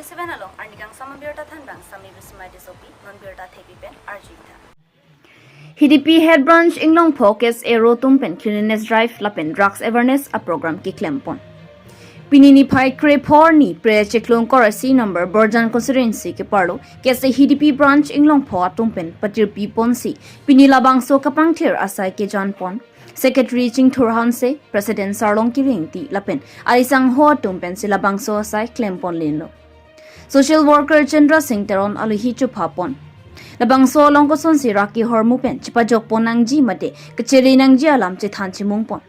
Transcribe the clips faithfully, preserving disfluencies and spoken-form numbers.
Seven along arnikangsam abirta thanbang Sami Bismai Tissopi, non birta thepi pen arju-ik tha. H D P Head Branch Inglongpho K S A ro atum pen cleanliness drive lapen drugs awareness a program keklem pon. Pini niphai krepho arni Phre chiklo ingkoi ra isi number Borjan constituency keparlo K S A H D P Branch Inglongpho atum pen patirpi ponsi pini labangso kapangthir asai kejan pon Secretary Chingthur Hanse, President Sarlongkiri Ingti lapen alisangho atum pensi labangso asai klem pon linlo. Social worker Chandra Singh Teron alohi chopha pon. Labangso along kosonsi rak kehormu pen chepajok pon nangji mate kachere nangji alam chethan chimung pon.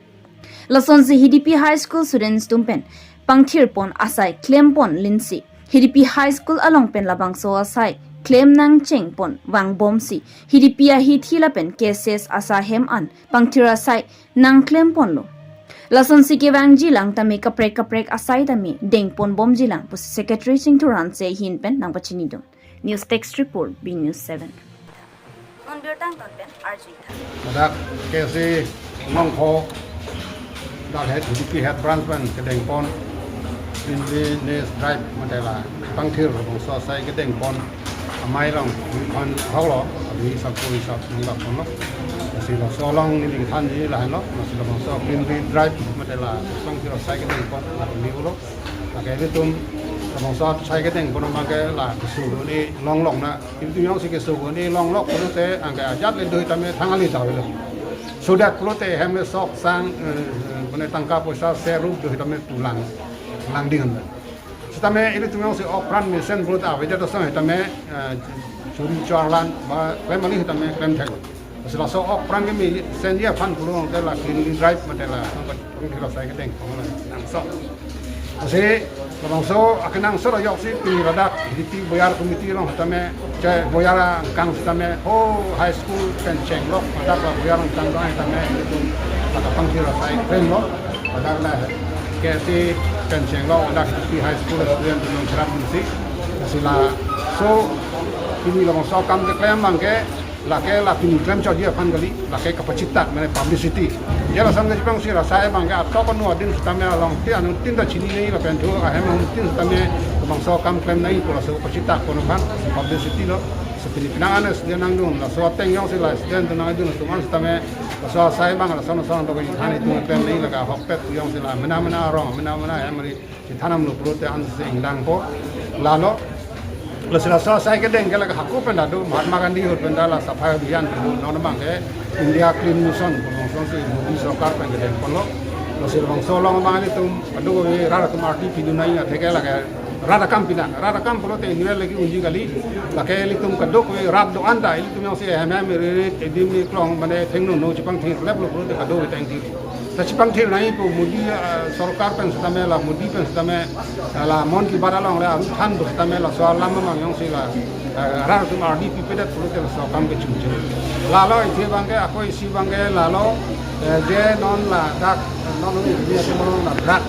Lasonsi H D P High School students atum pen pangthir pon asai klem pon linsi H D P High School along pen labangso asai klem nangcheng pon vangbomsi H D P ahithi lapen K S S asa hem an pangthir asai nangklem ponlo. Lasonsi kevangji lang tame kaprek kaprek asai tame deng pon bomji lang pusi Secretary Chingthur Hanse ahin pen nangpachinidun. News Desk Report, B News seven. Non birta angton pen arju-ik tha. Ladak K S A Inglongpho, dak H D P Head Branch pen kedeng pon cleanliness drive mate la pangthir labangso asai kedeng pon amei along wi phan hoklo, abi sabpo isap nang bak ponlo. Lasi laso along neli kethanji lahenlo, lasi labangso cleanliness drive mate la pangthir asai kedeng pon la kali ulo. Lake ilitum labangso asai kedeng pon abangke la keso un-e longlok na. Ilitum jongsi keso un-e longlok pulote anke ajat le do tame thang ali ta avelo. Sodak pulote hem le sok sang, eh, eh, mane tangka poisa ser rup do tame tulang, lang ding an. Sitame ilitum jongsi ok pran mesen pulote avedet asong tame, eh, churi chorlan ba klem ali tame klem thek. Lasi laso ok pran kemesen ji aphan pulo te la cleanliness drive mate la pangthir asai kedeng pon la nangso. Lasi labangso akenangsot ajoksi pini ladak H D P Boyar Committee along tame, che Boyar angkang sitame, o high school pen chenglok ladak la Boyar angkang do tame ilitum ladak pangthir asai klemlo. Ladak la K S A pen chenglok ladak H D P High School student along cherap misi. Lasi laso pini labangso akam keklem abangke lake la pini klemchotji aphan kali, lake kapachitak mane publicity. Je lason kachepangthir asai abangke atok anu adin sitame along tin anu tin ta chinine lapen thu ahem ahum tin sitame labangso akam klem nangji pu laso kapachitak pon aphan publicity lo. So pini penang an student nangdun, laso ateng jongsi la student atum nangdun atum an sitame laso asai abang lason lason do kachethan itum klem nangji lake ahokpet jongsi la mena mena arong mena mena ahem ari chethan damlo pulote ansi ingdangpo. Lalo, lasi laso asai kedeng ke lake hako pen ta do, Mahatma Gandhi ahut pen ta la Safai Abhiyan pu non abangke India Clean Mission pu non asonsi Modi sorkar pen kedeng ponlo. Lasi labangso along abang ilitum kadokave rat atum ardi pidun nangji atheke lake rat akam pinang, rat akam pulote annual lake unji kali, lake ilitum kadokave rat do-an ta ilitum jongsi hem hem ri ri edim eklong mane thengno no chepangthir leplo pulote kadokave ta ingthir. Ta chepangthir nangji pu Modi, eh, sorkar pen sitame la Modi pen sitame, eh, la Mann Ki Baat along le aru than do sitame laso alam amang jongsi la, eh, rat atum ardi pipedet pulote laso akam kechunche. Lalo isi abangke, ako isi abangke lalo, eh, je non ladak, non uni uni ate non ladak.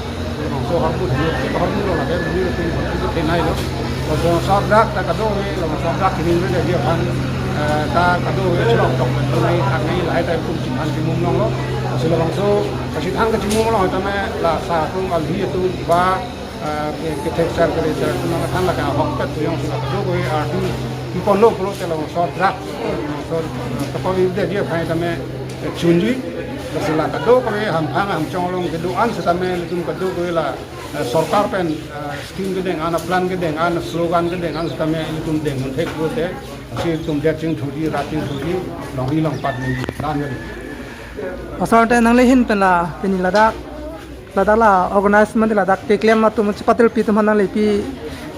Labangso ahormu, ahormu lo lake, uni uni ahormu kenailo. Labangso drug ta kadokave, labangso drug kini re dia aphan, eh, ta kadokave chirok tok nai thak nai lahai ta kum chethan chimum longlo. Lasi labangso kachethan kachimum along tame la sa atum alhi atum ba, eh, ke, kethek sar kere sar atum nangthan lake ahokpet jongsi la kadokave ardi piponlo pulote labangso drug, labangso, eh, kapavir dia aphan tame, eh, chunji. Lasi la kadokave hamphang hamchong along kedo-an sitame ilitum kadokave la, eh, sorkar pen, eh, scheme kedeng an, plan kedeng an, slogan kedeng an sitame ilitum dengdun thek pulote, lasi ilitum det chingthurji, rat chingthurji, longri longpat nangji, dan kali. Asar te nangli ahin pen la pini ladak, ladak la organize mate ladak keklem atum chepatirpi atum aphan nangli pi,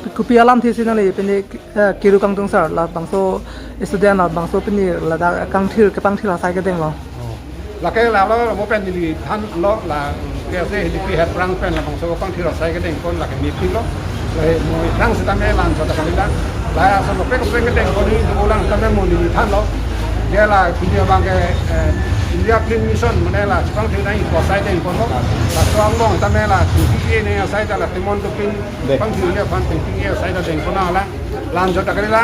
pi kopi alamthesi nangli pini, eh, kiru kangtung sar, labangso student labangso pini ladak kangthir kepangthir asai kedenglo. Oh. Lake lalo mo pen neli thanlo la K S A H D P Head Branch pen labangso pangthir asai kedeng pon lake meeting lo. Lahei mo thrang sitame lan sata kali la. Lahei ason pek pek kedeng pon ni dolang sitame mo neli thanlo. Je la pini abangke, eh, India Clean Mission mane la chepangthir nangji pu asai deng ponlo. Laso angbong sitame la T P A ne asai ta la Timon Tupin Dei. Pangthir aphan T P A asai ta deng pon la. Lan sata kali la.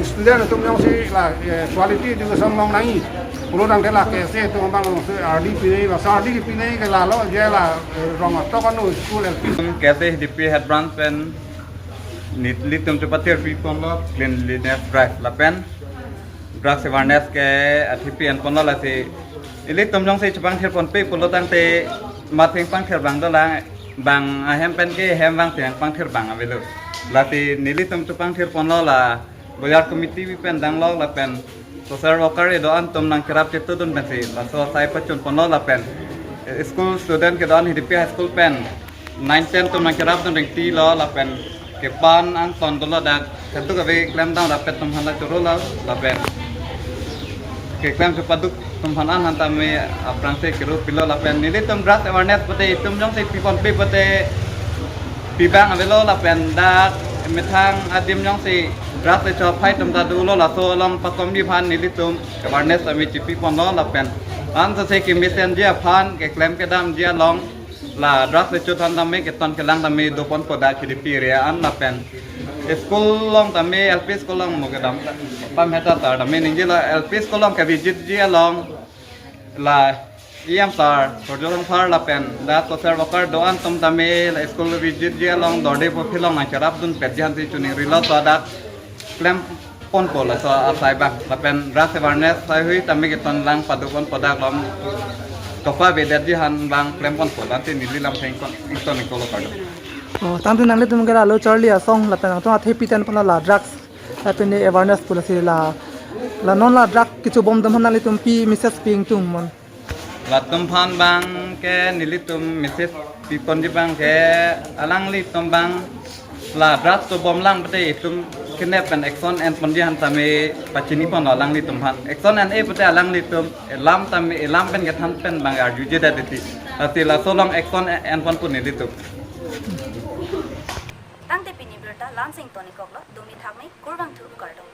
Student atum jongsi la, eh, quality education long nangji pulo tangte la K S A atum abang alongsi ardi pinei, laso ardi pinei ke lalo je la, eh, rong atok anu school L P. K S A H D P Head Branch pen Nelitum chepathir piponlo cleanliness drive lapen drugs awareness ke athepi enponlo, lasi ilitum jongsi chepangthir ponpe pulo tangte matheng pangthir abang dolang, bang ahem pen ke hem vangsi pangthir abang avelo. Lasi nelitum chepangthir ponlo, la Bajar Committee pen danglok lapen social worker kedo-an atum nangcherap chetudun pensi laso asai pachun ponlo lapen school student kedo-an Hidipi High School pen nine ten atum nangcherapdun rengtilo lapen kepan angton dolo, dak kedo kave klemdam rapet atum aphan la chorolo lapen keklem chepaduk atum aphan an han tame aphrangsi kero pilo lapen nelitum drugs awareness pute itum jongsi piponpe pute pi abang avelo lapen dak methang adim jongsi drugs le chophai atum ta dolo, laso along pakomji aphan nelitum awareness tame chepiponlo lapen ansose kemesenji aphan keklem kedamji along la drugs le chot aphan tame keton kelang tame doponpo dak Hidipi area an lapen school along tame L P school along mo kedam pam heta tar tame ningjelo, L P school along kevisitji along la E M sir, Surjya Rongphar lapen dak social worker do-an atum tame la school visitji along dorde po philong nangcherapdun petji aphansi choningrilo, so dak klemponpo laso asai abang lapen drugs awareness asai hui tame keton lang padoponpo, dak along kopa avedetji aphan abang klemponpo, lasi neli lamthe ington ingkolo kardom. Oh, tangte nanglitum ke la lo charli asong lapen nangtum athepi ten pon la drugs lapen ne awareness pu, lasi la la non la drug kechobom atum aphan nanglitum pi message pi ingtung mon? Latum aphan abang ke nelitum message piponji abang ke alanglitum abang la drugs chobom lang pute itum kene pen action enponji aphan tame pachiniponlo alanglitum aphan. Action en-e pute alanglitum elam tame elam pen kethan pen abang arjujedet titi. Lasi laso along action enpon pu nelitum. Tangte pini birta la-ansi ingtonikoklo, dumi thakmi kurvangthu kardom.